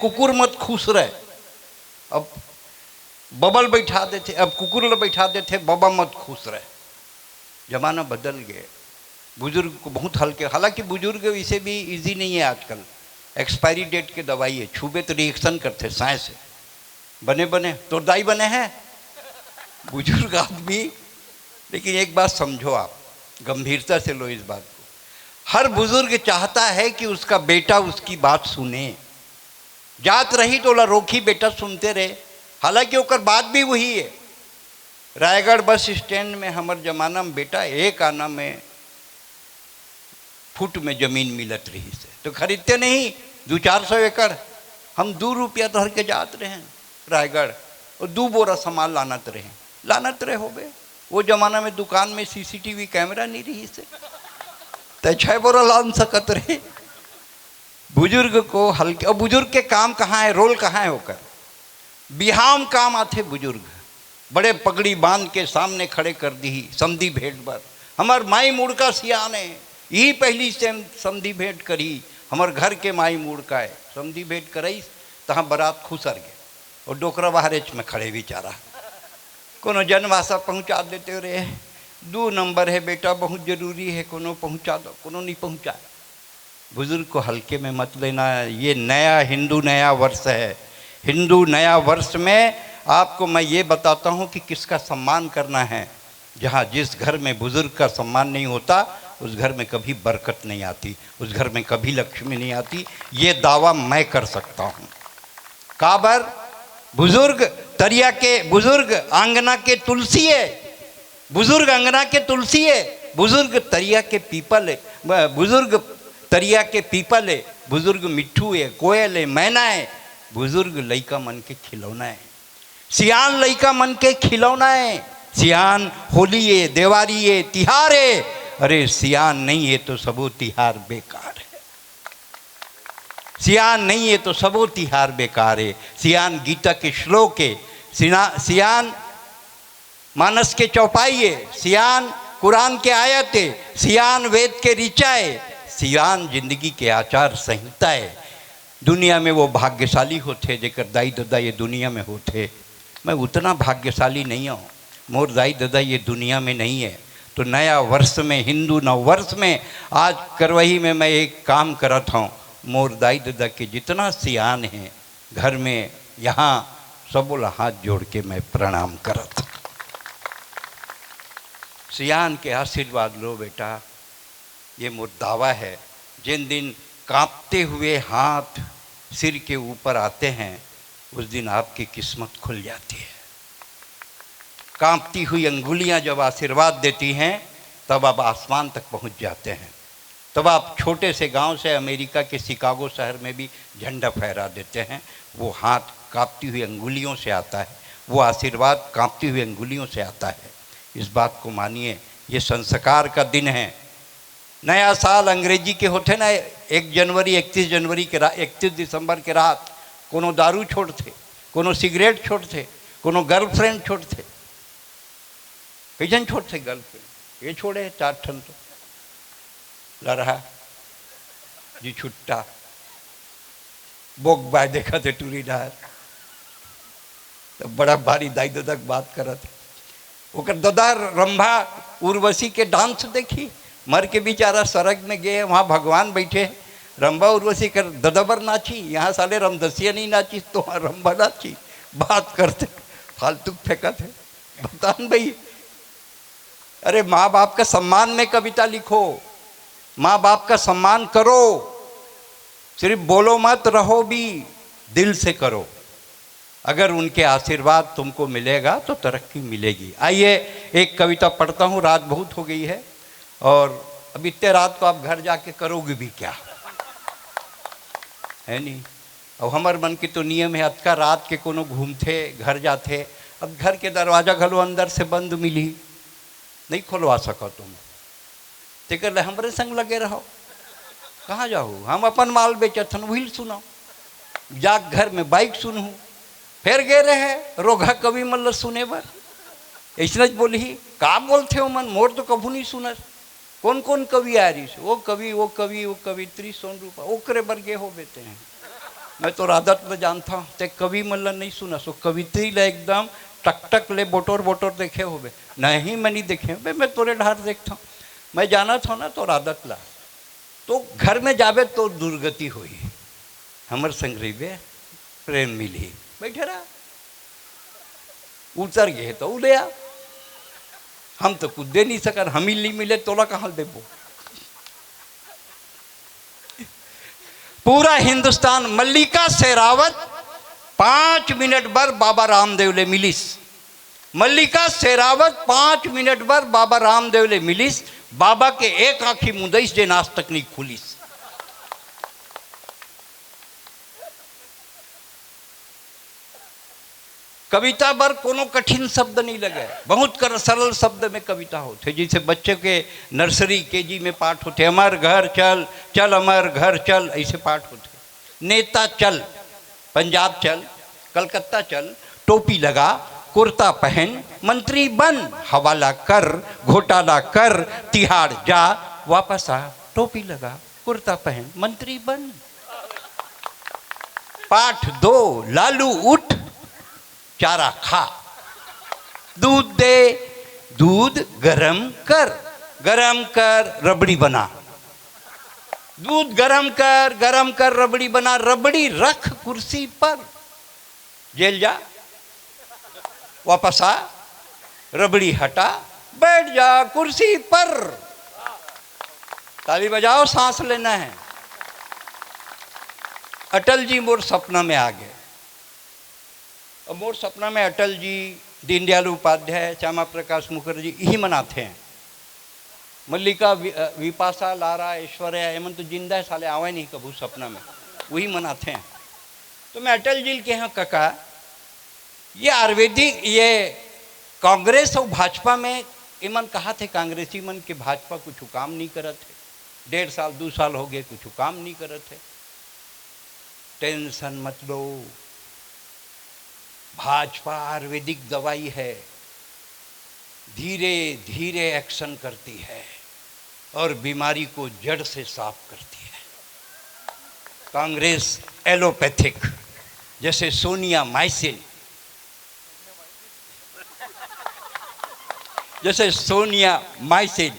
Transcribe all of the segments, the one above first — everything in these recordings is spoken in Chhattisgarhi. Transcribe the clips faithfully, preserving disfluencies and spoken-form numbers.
कुकुर मत खुश रहे। अब बबल बैठा देथे, अब कुकुर ल बैठा देथे, बबा मत खुश रहे। जमाना बदल गए। बुजुर्ग को बहुत हल्के, हालांकि बुजुर्ग इसे भी इजी नहीं है आजकल। एक्सपायरी डेट के दवाई है, छूबे तो रिएक्शन करते साय से। बने बने, तोर दाई बने हैं बुजुर्ग आदमी। लेकिन एक बात समझो आप, गंभीरता से लो इस बात को। हर बुजुर्ग चाहता है कि उसका बेटा उसकी बात सुने। जात रही तो ओला रोकही, बेटा सुनते रहे, हालांकि ओकर बात भी वही है। रायगढ़ बस स्टैंड में हमर जमाना में बेटा एक आना में फुट में जमीन मिलत रहिस हे, तो खरीदते नहीं, दू चार सौ एकड़। हम दू रुपया धर के जात रहे रायगढ़, और दू बोरा सामान लानत रहे, लानत रहे होबे। वो जमाना में दुकान में सीसीटीवी कैमरा नहीं रहिस हे, तो छह बोरा लान सकत रहे। बुजुर्ग को हल्के, और बुजुर्ग के काम कहाँ है, रोल कहाँ है ओकर? बिहाव काम आथे बुजुर्ग। बड़े पगड़ी बांध के सामने खड़े कर दी समधी भेंट बर। हमर माई मुड़का सियान है, यही पहली से समधी भेंट करी। हमर घर के माई मुड़का है, समधी भेंट करई, तहाँ बरात खुसर गए और डोकरा बाहरेच में खड़े बेचारा। कोनो जनवासा पहुँचा देते रहे, दू नंबर है बेटा, बहुत जरूरी है, कोनो पहुँचा दो, कोनो नहीं पहुँचाए। बुजुर्ग को हल्के में मत लेना। ये नया हिंदू नया वर्ष है। हिंदू नया वर्ष में आपको मैं ये बताता हूँ कि किसका सम्मान करना है। जहाँ जिस घर में बुजुर्ग का सम्मान नहीं होता, उस घर में कभी बरकत नहीं आती, उस घर में कभी लक्ष्मी नहीं आती। ये दावा मैं कर सकता हूँ। काबर? बुजुर्ग तरिया के, बुजुर्ग आंगना के तुलसी है, बुजुर्ग अंगना के तुलसी है, बुजुर्ग तरिया के पीपल है, ब-, बुजुर्ग तरिया के पीपल है, बुजुर्ग मिट्ठू है, कोयल है, मैना है, बुजुर्ग लइका मन के खिलौना है। सियान लइका मन के खिलौना है। सियान होली है, देवारी है, तिहार है। अरे सियान नहीं है तो सबो तिहार बेकार है। सियान नहीं है तो सबो तिहार बेकार है। सियान गीता के श्लोक है। सिना-, सियान मानस के चौपाई है। सियान कुरान के आयत है। सियान वेद के ऋचा है। सियान जिंदगी के आचार संहिता है। दुनिया में वो भाग्यशाली होथे जेकर दाई ददा ये दुनिया में होथे। मैं उतना भाग्यशाली नहीं हूँ, मोर दाई ददा ये दुनिया में नहीं है। तो नया वर्ष में, हिंदू नव वर्ष में आज करवही में मैं एक काम करत हूँ, मोर दाई ददा के जितना सियान है घर में, यहाँ सबो ला हाथ जोड़ के मैं प्रणाम करत हूँ। सियान के आशीर्वाद लो बेटा, ये मोर दावा है। जिन दिन कांपते हुए हाथ सिर के ऊपर आते हैं, उस दिन आपकी किस्मत खुल जाती है। कांपती हुई अंगुलियां जब आशीर्वाद देती हैं, तब आप आसमान तक पहुंच जाते हैं। तब आप छोटे से गांव से अमेरिका के शिकागो शहर में भी झंडा फहरा देते हैं। वो हाथ कांपती हुई अंगुलियों से आता है, वो आशीर्वाद कांपती हुई अंगुलियों से आता है। इस बात को मानिए, ये संस्कार का दिन है। नया साल अंग्रेजी के होथे ना, एक जनवरी, इकतीस जनवरी के रा-, इकतीस दिसंबर के रात कोनो दारू छोड़थे, कोनो सिगरेट छोड़थे, कोनो गर्लफ्रेंड छोड़थे। कई झन छोड़थे गर्लफ्रेंड? ये छोड़े हे चार ठन तो। लरहा जी छुट्टा, बोक बाय देखत हे टूरी डहर। तो बड़ा भारी दाई ददा के बात करत हे। ओकर ददा रंभा उर्वशी के डांस देखी, मर के बेचारा सरग में गे, वहाँ भगवान बैठे हे। रंभा उर्वशी कर ददा बर नाची, यहाँ साले रमदसिया नहीं नाची, तो वहाँ रंभा नाची। बात करते, फालतू फेंकत हे। बतान भाई, अरे माँ बाप का सम्मान में कविता लिखो, माँ बाप का सम्मान करो, सिर्फ बोलो मत, रहो भी, दिल से करो। अगर उनके आशीर्वाद तुमको मिलेगा तो तरक्की मिलेगी। आइए, एक कविता पढ़ता हूँ, रात बहुत हो गई है और अब इतने रात को आप घर जाके करोगे भी क्या, है नहीं? अब हमर मन के तो नियम है, अतका रात के कोनो घूमथे, घर जाथे, अब घर के दरवाजा घलो अंदर से बंद मिली, नहीं खोलवा सको तुम। तेकर ले हमरे संग लगे रहो। कहाँ जाहू? हम अपन माल बेचत हन, उहिल सुनो। जाके घर में बाइक सुनहू। फेर गे रहे रोघा कवि मन ल सुने बर। अइसनच बोलही, का बोलथे ओमन, मोर तो कभू नहीं सुनस। कौन कौन कवि आ रही से? वो कवि, वो कवि, वो कवित्री सोन रूपा, ओकरे बर गे हो बेते हैं। मैं तोर आदत ल जानथंव, ते कवि मन ल नहीं सुनस, वो कवित्री ल एकदम टकटक ले बोटोर बोटोर देखे होबे। नहीं, मैं नहीं देखे होबे, मैं तोरे ढार देखथंव। मैं जानत हंव ना तोर आदत ला। तो घर में जाबे तो दुर्गति होही। हमर संग रहिबे, प्रेम मिलही। बैठे रहा। उतर गे तो उदया। हम तो कुछ दे नहीं सकन, हम ही नहीं मिले, तोला कहाँ देबो? पूरा हिंदुस्तान, मल्लिका शेरावत पाँच मिनट बर बाबा रामदेव ले मिलिस। मल्लिका शेरावत पाँच मिनट बर बाबा रामदेव ले मिलिस। बाबा के एक आँखी मुदइस, जेन आज तक नहीं खुलिस। कविता बर कोनो कठिन शब्द नहीं लगे, बहुत कर, सरल शब्द में कविता होथे। जैसे बच्चे के नर्सरी, केजी में पाठ होथे, "अमर घर चल, चल अमर घर चल", ऐसे पाठ होथे। नेता चल, पंजाब चल, कलकत्ता चल, टोपी लगा, कुर्ता पहन, मंत्री बन, हवाला कर, घोटाला कर, तिहाड़ जा, वापस आ, टोपी लगा, कुर्ता पहन, मंत्री बन। पाठ दो, लालू उठ, चारा खा। दूध दे, दूध गरम कर, गरम कर रबड़ी बना। दूध गरम कर, गरम कर रबड़ी बना, रबड़ी रख कुर्सी पर। जेल जा, वापस आ, रबड़ी हटा, बैठ जा कुर्सी पर। ताली बजाओ, सांस लेना है। अटल जी मोर सपना में आ गए। अब मोर सपना में अटल जी, दीनदयाल उपाध्याय, श्यामा प्रकाश मुखर्जी, यही मन आथे। मल्लिका, वि-, अ, विपाशा, लारा, ऐश्वर्या, एमन तो जिंदा है साले, आवे नहीं कभू सपना में, वही मन आथे। तो मैं अटल जी के यहाँ, "कका, ये आयुर्वेदिक, ये कांग्रेस और भाजपा में, एमन कहा थे कांग्रेसी मन के भाजपा कुछ काम नहीं करत है, डेढ़ साल, दो साल हो गए, कुछ काम नहीं करत है।" टेंशन मत लो, भाजपा आयुर्वेदिक दवाई है, धीरे धीरे एक्शन करती है और बीमारी को जड़ से साफ करती है। कांग्रेस एलोपैथिक, जैसे सोनिया माइसिन, जैसे सोनिया माइसिन,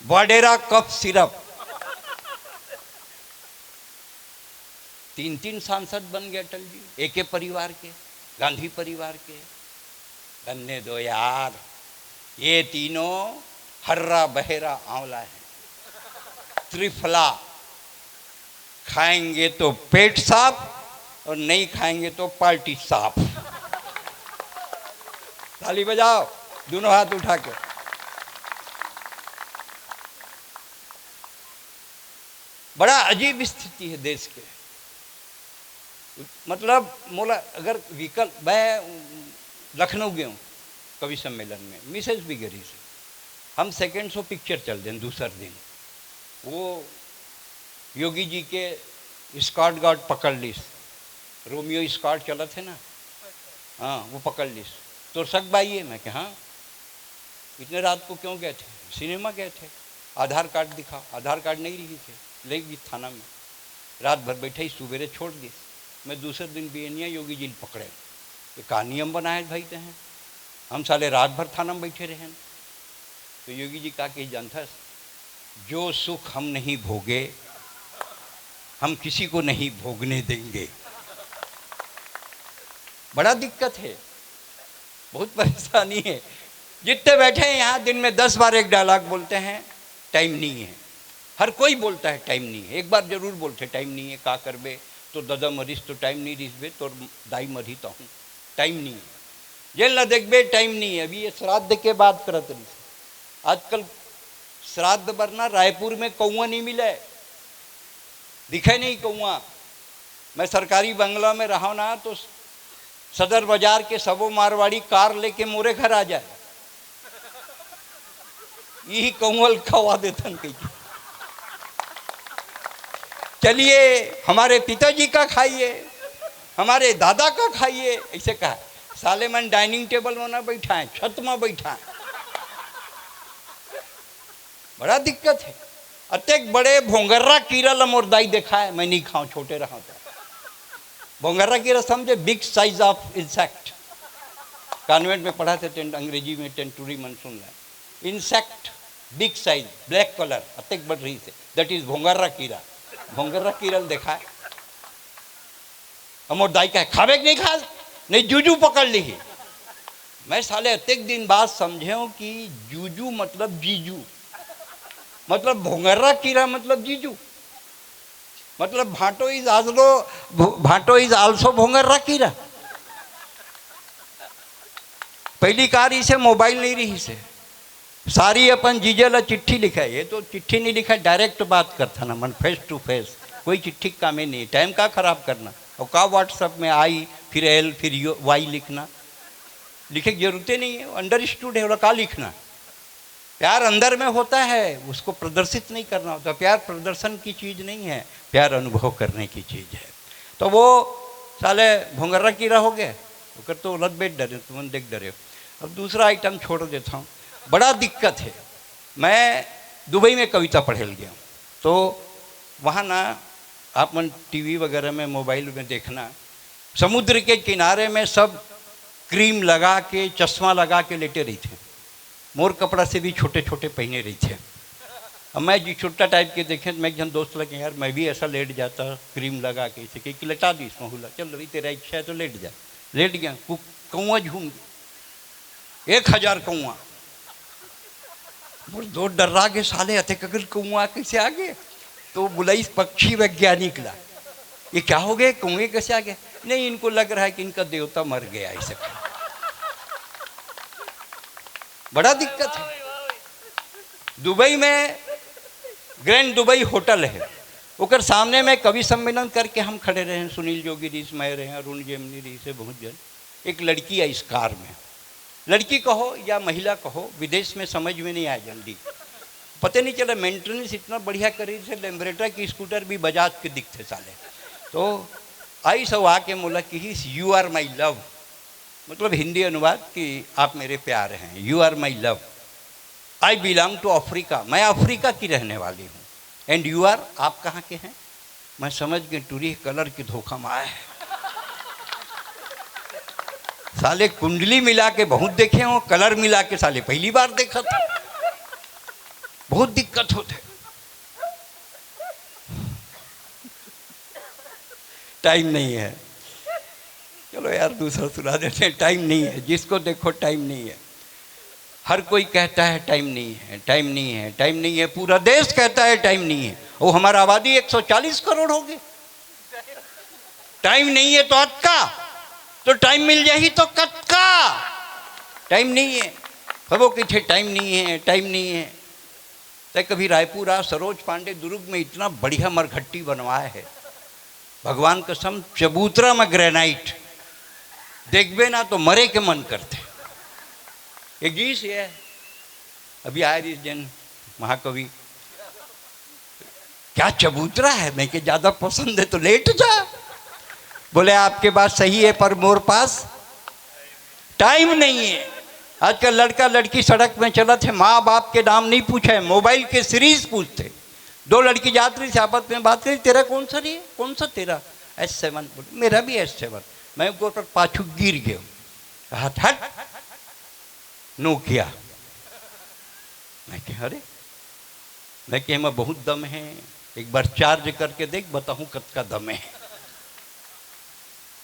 बॉडेरा कफ सिरप, तीन तीन सांसद बन गए अटल जी, एक ही परिवार के, गांधी परिवार के। बनने दो यार, ये तीनों हर्रा बहेरा आंवला है, त्रिफला। खाएंगे तो पेट साफ और नहीं खाएंगे तो पार्टी साफ। ताली बजाओ दोनों हाथ उठा के। बड़ा अजीब स्थिति है देश के। मतलब, मोला अगर विकल्प, मैं लखनऊ गया हूँ कवि सम्मेलन में, मिसेज भी गई से, हम सेकेंड शो पिक्चर चल दें दूसर दिन, वो योगी जी के स्कॉट गार्ड पकड़ लीस, रोमियो स्कॉट चलत है ना, हाँ, वो पकड़ लीस। "तोर सग बाई है?" मैं कहा, "हाँ।" "इतने रात को क्यों गए थे?" "सिनेमा गए थे।" "आधार कार्ड दिखा।" "आधार कार्ड नहीं रही थे।" ले गई थाना में, रात भर बैठे ही, सुबेरे छोड़ दी। मैं दूसरे दिन बियनिया योगी जी ने पकड़े, "ये का नियम बनाए भाई ते हैं, हम साले रात भर थाना में बैठे रहे।" तो योगी जी का कही जानथस, "जो सुख हम नहीं भोगे, हम किसी को नहीं भोगने देंगे।" बड़ा दिक्कत है, बहुत परेशानी है। जितने बैठे हैं यहाँ, दिन में दस बार एक डायलॉग बोलते हैं, टाइम नहीं है। हर कोई बोलता है टाइम नहीं है, एक बार जरूर बोलते टाइम नहीं है, का करबे, तो दादा मरीज तो टाइम नहीं रिसबे, तो दाई मरी तो हूँ, टाइम नहीं है। जेन ला देखबे टाइम नहीं है। अभी ये श्राद्ध के बात करत रही, आजकल श्राद्ध बर ना रायपुर में कौआ नहीं मिले, दिखे नहीं कौआ। मैं सरकारी बंगला में रहा ना, तो सदर बाजार के सबो मारवाड़ी कार लेके मोरे घर आ जाए, यही कौआ ल खवा देथन कहिके। "चलिए, हमारे पिताजी का खाइए, हमारे दादा का खाइए", ऐसे कहा। साले मन डाइनिंग टेबल में ना बैठा है, छत में बैठा है। बड़ा दिक्कत है। अतेक बड़े भोंगर्रा कीरा ल मोर दाई देखा है, मैं नहीं खाऊं, छोटे रहा तो। भोंगर्रा कीरा समझे? Big size of insect. Convent में पढ़ा थे, टेंट अंग्रेजी में टेंटूरी मन सुन लें। Insect, big size, black colour, अतेक बड़ रहिसे, दैट इज भोंगर्रा कीरा। भोंगर्रा कीरा ल देखा है। अब मोर दाई कहे, खाबे कि नहीं खा? नहीं, जूजू पकड़ ली। मैं साले अतेक दिन बाद समझे हूँ कि जूजू मतलब जीजू, मतलब भोंगर्रा कीरा मतलब जीजू, मतलब भांटो इज आजलो, भांटो इज आल्सो भोंगर्रा कीरा। पहली कार इसे मोबाइल नहीं रहिसे, सारी अपन जीजे ला चिट्ठी लिखा है। ये तो चिट्ठी नहीं लिखा, डायरेक्ट बात करता ना मन, फेस टू फेस। कोई चिट्ठी का काम ही नहीं, टाइम का खराब करना, और का व्हाट्सएप में आई, फिर एल, फिर यू वाई लिखना, लिखे की जरूरत ही नहीं है, अंडरस्टूड है, ओला का लिखना। प्यार अंदर में होता है, उसको प्रदर्शित नहीं करना होता। प्यार प्रदर्शन की चीज नहीं है, प्यार अनुभव करने की चीज है। तो वो साले भोंगर्रा कीरा हो गए, ओकर तो लत बेच डरे, तुमन देख डरे हो। अब दूसरा आइटम छोड़ देता हूँ, बड़ा दिक्कत है। मैं दुबई में कविता पढ़े ल गया हूँ, तो वहाँ ना, आप मन टीवी वगैरह में, मोबाइल में देखना, समुद्र के किनारे में सब क्रीम लगा के, चश्मा लगा के लेटे रहिथे। मोर कपड़ा से भी छोटे छोटे पहने रहिथे। अब मैं जी छोटा टाइप के देखे, तो मैं एक जन दोस्त लगे, यार मैं भी ऐसा लेट जाता क्रीम लगा के, इसे कि लटा दी इसमें हुला, चल रही तेरा इच्छा है तो लेट जा। लेट गया, कु-, कौआ झूम गया, एक हजार कौआ। मोर दोस्त डर्रा गे, साले अतेक अकन कौआ कैसे आ गए? तो बुलाइस पक्षी वैज्ञानिक ला, ये क्या हो गए, कौए कैसे आ गए? नहीं, इनको लग रहा है कि इनका देवता मर गया, ऐसे कहा। बड़ा दिक्कत है। दुबई में ग्रैंड दुबई होटल है, ओकर सामने में कवि सम्मेलन करके हम खड़े रहे, सुनील जोगी रहिस, मैं रहे, अरुण जेमनी रहिसे, बहुत जन। एक लड़की आई इस कार में, लड़की कहो या महिला कहो, विदेश में समझ में नहीं आए जल्दी। पता नहीं चला, मेंटेनेंस इतना बढ़िया करी से, लेम्ब्रेटा की स्कूटर भी बजाज के दिखते साले। तो आई सब आके मोला किहिस, "You are my love", मतलब हिंदी अनुवाद कि "आप मेरे प्यार हैं, you are my love, I belong to Africa", मैं अफ्रीका की रहने वाली हूँ, "and you are", आप कहाँ के हैं? मैं समझ गए, टूरी कलर की धोखा में आए हैं। साले कुंडली मिला के बहुत देखे हो, कलर मिला के साले पहली बार देखा था। बहुत दिक्कत होते। टाइम नहीं है, चलो यार, दूसरा सुना देते हैं। टाइम नहीं है, जिसको देखो टाइम नहीं है। हर कोई कहता है टाइम नहीं है, टाइम नहीं है, टाइम नहीं है, पूरा देश कहता है टाइम नहीं है। वो हमारा आबादी एक सौ चालीस करोड़ हो गई। टाइम नहीं है तो अतका, तो टाइम मिल जाही तो कतका। टाइम नहीं है, अब वो किथे टाइम नहीं है, टाइम नहीं है। तय कभी रायपुर आ, सरोज पांडे दुर्ग में इतना बढ़िया मरघट्टी बनवाए है, भगवान कसम, चबूतरा में ग्रेनाइट, देखबे ना तो मरे के मन करते। एक गीस ये है, अभी आए रहिस जन महाकवि, "क्या चबूतरा है?" मैं के, "ज्यादा पसंद है तो लेट जा।" बोले, "आपके बात सही है, पर मोर पास टाइम नहीं है।" आजकल लड़का लड़की सड़क में चलत है, माँ बाप के नाम नहीं पूछे, मोबाइल के सीरीज पूछते। दो लड़की जात रहिस, आपस में बात करी, "तेरा कौन सा रे, कौन सा तेरा?" "S seven." बोले, "मेरा भी एस सेवन।" मैं ऊपर पर पाछू गिर गया, "हट हट, नोकिया।" मैं कहे, "अरे," मैं कहे, "मैं बहुत दम है, एक बार चार्ज करके देख, बताऊं कतका दम है।"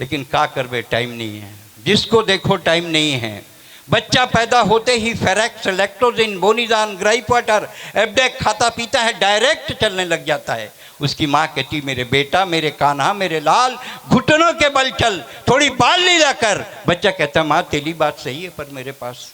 लेकिन का करबे, टाइम नहीं है। जिसको देखो टाइम नहीं है। बच्चा पैदा होते ही फेरेक्स, लैक्टोजिन, बोनीजान, ग्राइप वाटर, एबडेक खाता पीता है, डायरेक्ट चलने लग जाता है। उसकी माँ कहती, "मेरे बेटा, मेरे कान्हा, मेरे लाल, घुटनों के बल चल, थोड़ी बाल लीला कर।" बच्चा कहता, "माँ, तेरी बात सही है, पर मेरे पास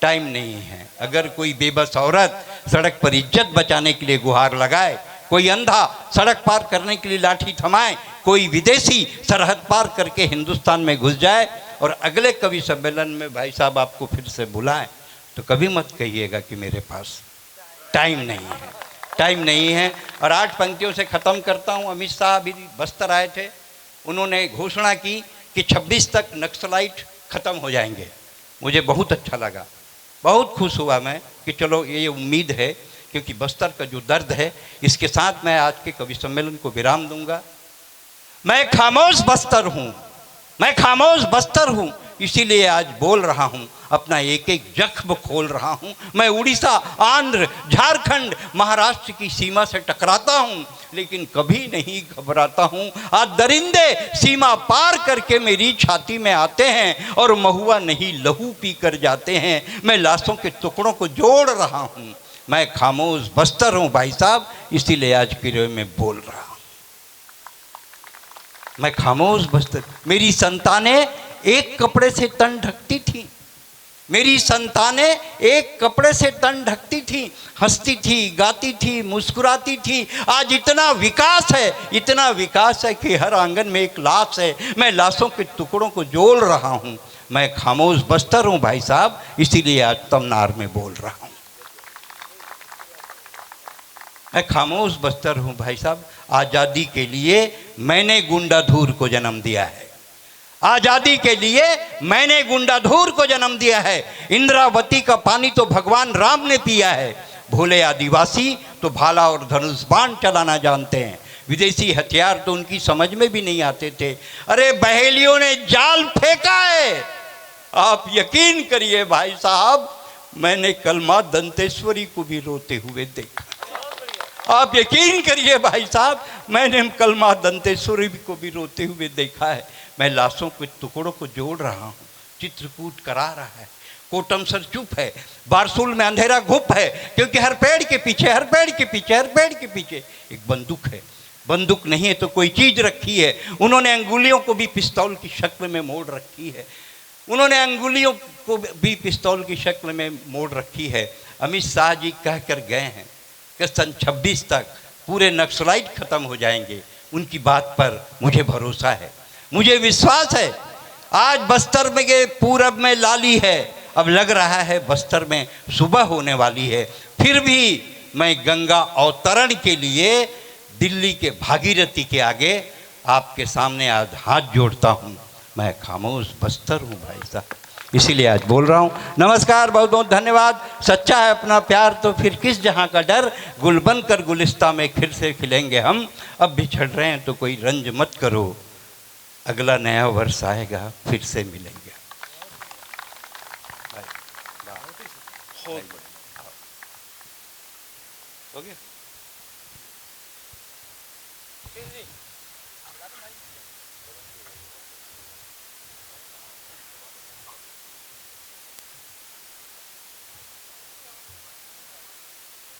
टाइम नहीं है।" अगर कोई बेबस औरत सड़क पर इज्जत बचाने के लिए गुहार लगाए, कोई अंधा सड़क पार करने के लिए लाठी थमाए, कोई विदेशी सरहद पार करके हिंदुस्तान में घुस जाए और अगले कवि सम्मेलन में भाई साहब आपको फिर से बुलाएं, तो कभी मत कहिएगा कि मेरे पास टाइम नहीं है, टाइम नहीं है। और आठ पंक्तियों से ख़त्म करता हूँ। अमित शाह अभी बस्तर आए थे, उन्होंने घोषणा की कि छब्बीस तक नक्सलाइट ख़त्म हो जाएंगे। मुझे बहुत अच्छा लगा, बहुत खुश हुआ मैं कि चलो, ये उम्मीद है, क्योंकि बस्तर का जो दर्द है, इसके साथ मैं आज के कवि सम्मेलन को विराम दूंगा। मैं खामोश बस्तर हूँ, मैं खामोश बस्तर हूँ, इसीलिए आज बोल रहा हूँ, अपना एक एक जख्म खोल रहा हूँ। मैं उड़ीसा, आंध्र, झारखंड, महाराष्ट्र की सीमा से टकराता हूँ, लेकिन कभी नहीं घबराता हूँ। आज दरिंदे सीमा पार करके मेरी छाती में आते हैं और महुआ नहीं, लहू पी कर जाते हैं। मैं लाशों के टुकड़ों को जोड़ रहा हूँ। मैं खामोश बस्तर हूँ भाई साहब, इसीलिए आज किरो में बोल रहा हूँ। मैं खामोश बस्तर। मेरी संतानें एक कपड़े से तन ढकती थी, मेरी संतानें एक कपड़े से तन ढकती थी, हंसती थी, गाती थी, मुस्कुराती थी। आज इतना विकास है, इतना विकास है कि हर आंगन में एक लाश है। मैं लाशों के टुकड़ों को जोड़ रहा हूँ। मैं खामोश बस्तर हूँ भाई साहब, इसीलिए आज तमनार में बोल रहा हूँ। मैं खामोश बस्तर हूँ भाई साहब। आजादी के लिए मैंने गुंडाधूर को जन्म दिया है, आजादी के लिए मैंने गुंडाधूर को जन्म दिया है। इंद्रावती का पानी तो भगवान राम ने पिया है। भोले आदिवासी तो भाला और धनुष बाण चलाना जानते हैं, विदेशी हथियार तो उनकी समझ में भी नहीं आते थे। अरे, बहेलियों ने जाल फेंका है। आप यकीन करिए भाई साहब, मैंने कल माँ दंतेश्वरी को भी रोते हुए देखा। आप यकीन करिए भाई साहब, मैंने कल माँ दंतेश्वरी को भी रोते हुए देखा है। मैं लाशों के टुकड़ों को जोड़ रहा हूँ, चित्रकूट करा रहा है। कोटम सर चुप है, बारसूल में अंधेरा घुप है, क्योंकि हर पेड़ के पीछे, हर पेड़ के पीछे, हर पेड़ के पीछे एक बंदूक है। बंदूक नहीं है तो कोई चीज रखी है। उन्होंने अंगुलियों को भी पिस्तौल की शक्ल में मोड़ रखी है, उन्होंने अंगुलियों को भी पिस्तौल की शक्ल में मोड़ रखी है। अमित शाह जी कह कर गए हैं कि सन छब्बीस तक पूरे नक्सलाइट खत्म हो जाएंगे। उनकी बात पर मुझे भरोसा है, मुझे विश्वास है। आज बस्तर में के पूरब में लाली है, अब लग रहा है बस्तर में सुबह होने वाली है। फिर भी मैं गंगा अवतरण के लिए दिल्ली के भागीरथी के आगे आपके सामने आज हाथ जोड़ता हूँ। मैं खामोश बस्तर हूँ भाई साहब, इसीलिए आज बोल रहा हूँ। नमस्कार, बहुत बहुत धन्यवाद। सच्चा है अपना प्यार तो फिर किस जहाँ का डर, गुल बन कर गुलिस्ता में फिर से खिलेंगे हम। अब बिछड़ रहे हैं तो कोई रंज मत करो, अगला नया वर्ष आएगा, फिर से मिलेंगे। हो गया।